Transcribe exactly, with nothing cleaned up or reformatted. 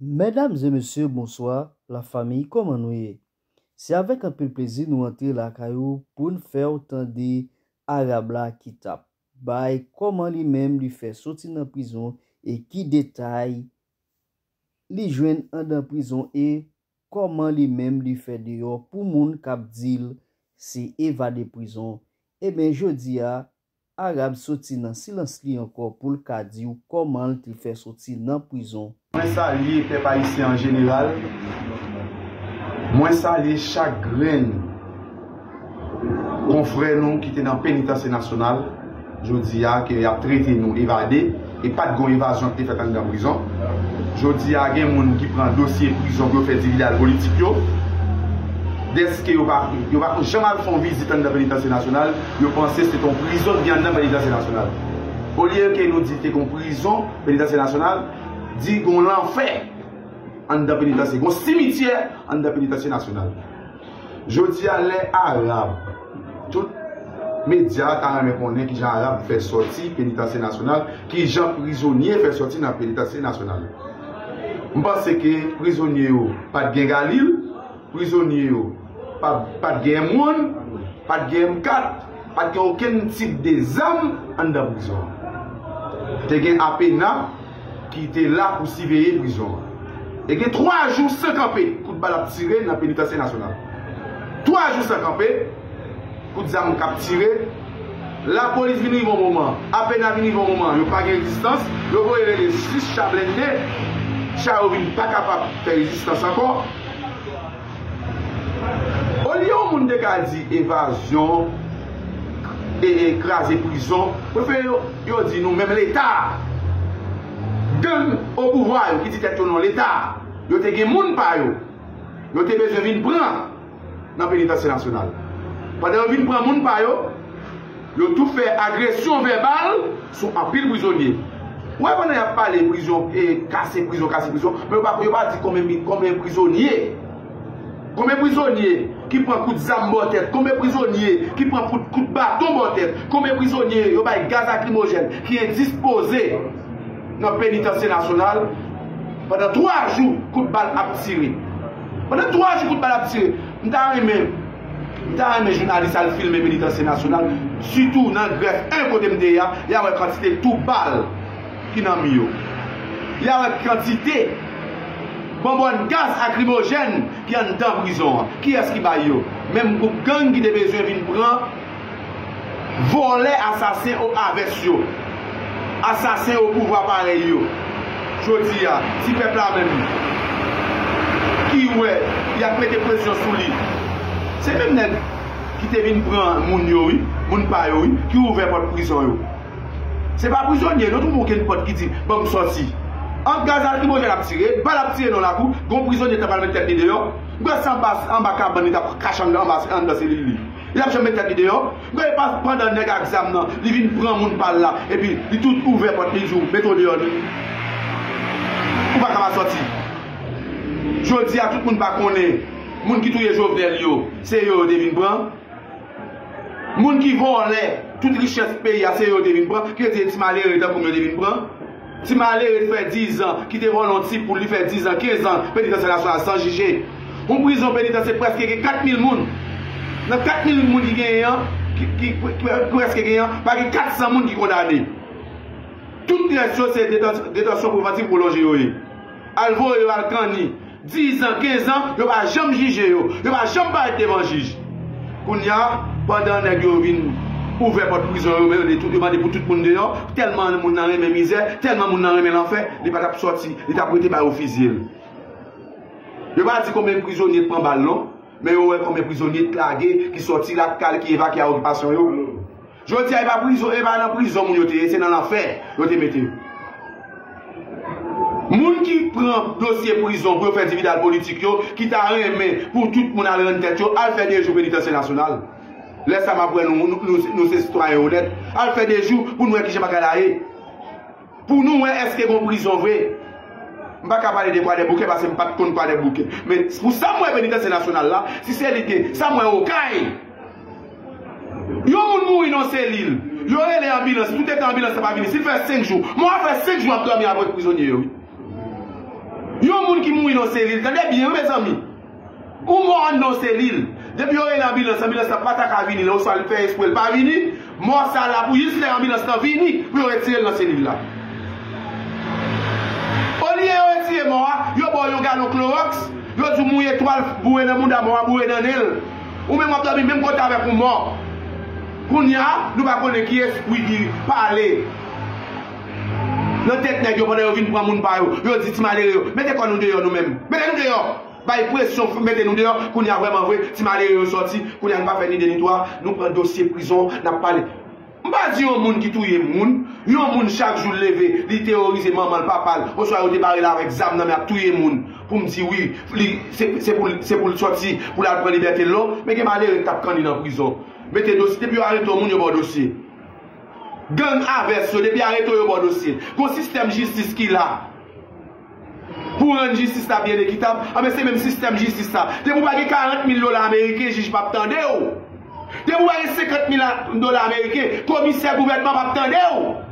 Medam e mesye, bonswa, lafanmi, kòman nou ye? Se avèk anpil plezi nou antre lakay ou pou n fè w tande Arab la ki t ap bay kòman li menm li fè soti nan prizon e ki detay li jwenn anndan prizon e kòman li menm li fè deyò pou moun k ap di l se evade prizon. Ebyen, jodi a, Arab soti nan silans li ankò pou l ka di w kòman l te fè soti nan prizon. Mwen salye pèp ayisyen an jeneral. Mwen salye chak grenn konfrè nou ki te nan penitansye nasyonal jodi a, ke y ap trete nou evade, e pa t gon evazyon ki te fèt anndan prizon. Jodi a, gen moun ki pran dosye prizon pou yo fè dividal politik yo. Dèske yo pa, yo pa janm al fè yon vizit anndan penitansye nasyonal, yo panse se t yon prizon ki gen anndan penitansye nasyonal. Olye ke nou di te gon prizon, penitansye nasyonal, di gon lanfè anndan penitansye, gon simityè anndan penitansye nasyonal. Jodi a, lè Arab, tout medya ta renmen konnen kijan Arab fè sòti penitansye nasyonal, kijan prizonye fè sòti nan penitansye nasyonal. M panse ke prizonye yo pa t gen galil, prizonye yo pa, pa t gen M one, pa t gen M kat, pa t gen okenn tip de zam anndan prizon an. Te gen apena ki te la pou siveye prizon an. E gen twa jou san kanpe, kout bal ap tire nan penitansye nasyonal. Twa jou san kanpe, kout zam k ap tire. Lapolis vin rive yon moman, apena vin rive yon moman, yo pa gen rezistans, yo voye rele sis cha blende, cha yo vin pa kapab fè rezistans ankò. Olye yon moun te ka di evazyon, e, e kraze prizon, prefere yo, yo di nou menm Leta. Gang o pouvwa yo ki di tèt yo non Leta, yo te gen moun pa yo. Yo te bezwen vin pran nan penitansye nasyonal. Pandan yo vin pran moun pa yo, yo tou fè agresyon vèbal sou anpil prizonye. Ou wè, pandan y ap pale prizon, e kase prizon, kase prizon, men yo pa, yo pa di konbyen, konbyen prizonye. Konbyen prizonye ki pran kout zam bò tèt, konbyen prizonye ki pran kout, kout baton bò tèt, konbyen prizonye yo bay gaz lakrimojèn, ki endispoze nan penitansye nasyonal pandan twa jou kout bal ap tire. Pandan twa jou kout bal ap tire. M ta renmen, m ta renmen jounalis al filme penitansye nasyonal, sitou nan grèf en kote m te ye a, y a wè kantite tou bal ki nan mi yo. Y a wè kantite bonbòn gaz lakrimojèn ki anndan prizon an. Kiyès ki bay yo? Menm gwoup gang ki te bezwen vin pran vòlè, asasen o avès yo, asasen o pouvwa parèy yo. Jodi a, si pèp la menm ki wè y ap mete presyon sou li, se menm nèg ki te vin pran moun yo, wi, moun pa yo, wi, ki ouvè pòt prizon yo. Se pa prizonye, nou twouve okenn pòt ki di, "Ban m sòti." An gaz lakrimojèn ap tire, bal ap tire nan lakou, gon prizonye t ap al met tèt li deyò. M kwè se anba, anba kabann li t ap kache anndan, anba, anndan selil li. Li t ap janm met tèt li deyò. M kwè pa pandan nèg ak zam nan, li vin pran moun pa l la, epi li tou ouvè pòt li, di w, "Mete w deyò, li. Ou pa ka pa sòti." Jodi a, tout moun pa konnen, moun ki touye Jovenel yo, se yo yo te vin pran. Moun ki vòlè tout richès peyi a, se yo te vin pran, ki rete ti malere tankou m yo te vin pran. Ti malere fè dizan, ki te vòlè yon ti poul, li fè dizan, kenz an, penitansye nasyonal san jije. Yon prizon penitansye prèske gen kat mil moun. Nan kat mil moun ki genyen an, ki, ki, ki, ki prèske genyen an, pa gen kat san moun ki kondane. Tout rès yo se detan-, detansyon prevantif pwolonje yo ye. Al voye yo al kanni. Dizan, kenz an, yo pa janm jije yo. Yo pa janm parèt devan jij. Kounye a, pandan nèg yo vin ouvè pòt prizon yo, men yo de-, yo mande pou tout moun deyò, tèlman moun nan renmen mizè, tèlman moun nan renmen lanfè, li pa t ap sòti, li t ap rete ba yo fizye l. Yo pa di konbyen prizonye t pran bal non, men yo wè konbyen prizonye t lage, ki sòti lakay, ki evakye a okipasyon yo. Jodi a, e pa prizon, e pa nan prizon moun yo te ye, se nan lanfè yo te mete yo. Moun ki pran dosye prizon pou yo fè dividal politik yo, ki ta renmen pou tout moun al rann tèt yo, al fè de jou penitansye nasyonal. Lè sa m ap wè nou, nou, nou, nou se sitwayen onèt, al fè de jou pou nou wè kijan bagay la ye. Pou nou wè èske gon prizon vre. M pa ka pale de Kwadèboukè paske m pa t konn Kwadèboukè. Men pou sa m wè penitansye nasyonal la, si se li gen, sa m wè Okay. Yon moun mouri nan selil. Yo rele anbilans. Toutetan anbilans la pa vini. Si l fè senk jou. Mò a fè senk jou ap dòmi avèk prizonye yo, wi. Yon moun ki mouri nan selil, tande byen wi mezanmi. Ou mò anndan yon selil. Depi yo rele anbilans, anbilans la pa ta ka vini la, oswa l fè espre l pa vini, mò sa la pou jis lè anbilans lan vini pou yo retire l nan selil la. Olye yo retire mò a, yo ba w yon galon klowòks, yo di w mouye twal, boure nan mouda mò a, boure nan nen l. Ou menm w ap dòmi menm kote avèk yon mò. Kounye a, nou pa konnen ki espri ki pale nan tèt nèg yo pandan yo vin pran moun pa yo. Yo di ti malere yo, mete kò nou deyò nou menm. Mete nou deyò! Bay presyon, mete nou deyò. Kounye a vrèman vre, ti malere yo sòti. Kounye a nou pa fè ni de ni twa, nou pran dosye prizon, n ap pale. M pa di yon moun ki touye moun, yon moun chak jou l leve, li teworize manman l, papa l, oswa yo te bare l avèk zam nan men ap touye moun. Pou m di wi, li, se, se pou, se pou l sòti, pou l al pran libète l non. Men gen malere k t ap kanni nan prizon. Mete dosye, depi yo arete yon moun, yo ba w dosye. Gang avès yo, depi arete w, yo ba w dosye. Gon sistèm jistis ki la pou rann jistis la byen ekitab. Anben, se menm sistèm jistis la. Depi w pa gen karant mil dola ameriken, jij p ap tande w. Depi w pa gen senkant mil dola ameriken, komisè gouvènman p ap tande w.